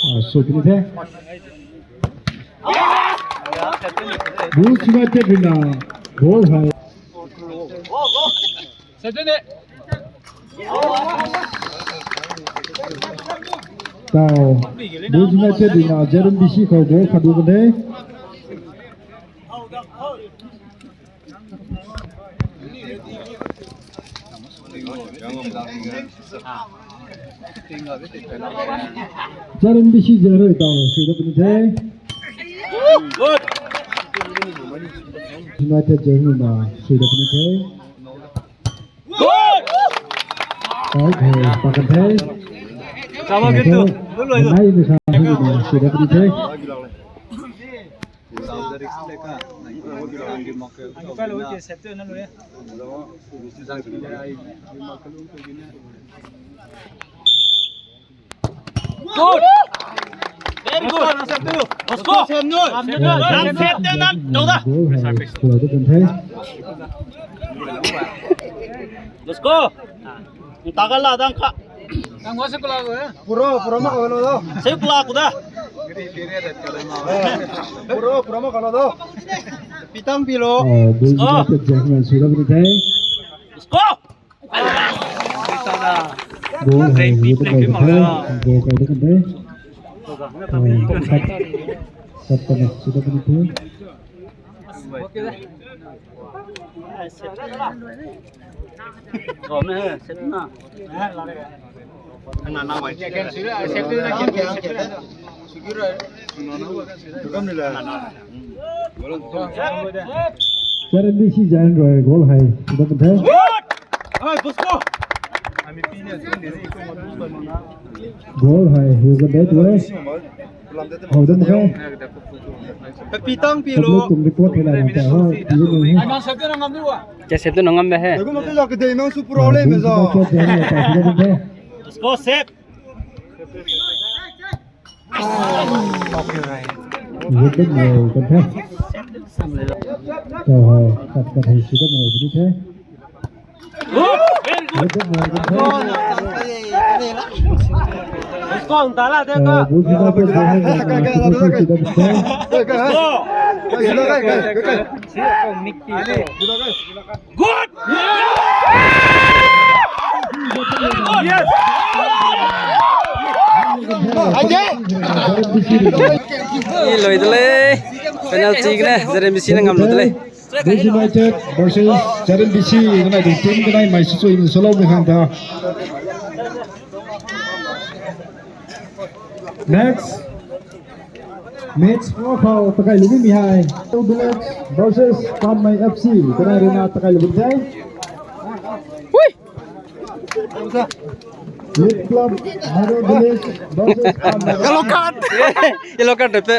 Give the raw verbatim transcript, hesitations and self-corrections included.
Ah, so pini the. Bulls United rina goal hai. Tau. Bulls United rina Z M B C kau goal kadu kade. Jarin bisi jare tau, suida puni the. United jare na, suida puni the. Good. Tau, pakan the. Sama gitu. Nai ni sa, suida puni the. Good. Very good. Let's go. Let's go. Tagal la dang ka. Puro, puro ma kalo do. Sei kula kuda. Puro, puro ma kalo do. Pitang pilo. Go. Go. Seven B C Giant Roy, goal hai. Goal hai, who can that way? Hau da mega. Pitang pilo. Tum report ke la na ta ha. Ai, man sep de na ngam de wa. Ke sep de na ngam de he. Ai, ko ma ke la ke de nang su problem me za. Score save. Good ball, good ball. Go, hai, kat kat hai, sida mo, good ball. Good. Yes. Ih, loi de lei. Penalty gene, Z M B C ne ngam lu de lei. Bulls United versus Z M B C, gene du team gene mai su sui ni solo mi hang da. Next match, four foul, takai lu mi hai. Village versus Kanmai F C, gene rina takai lu de. Hui! Youth Club, Mother Village versus Kanmai F C. Yellow card! Yellow card pe.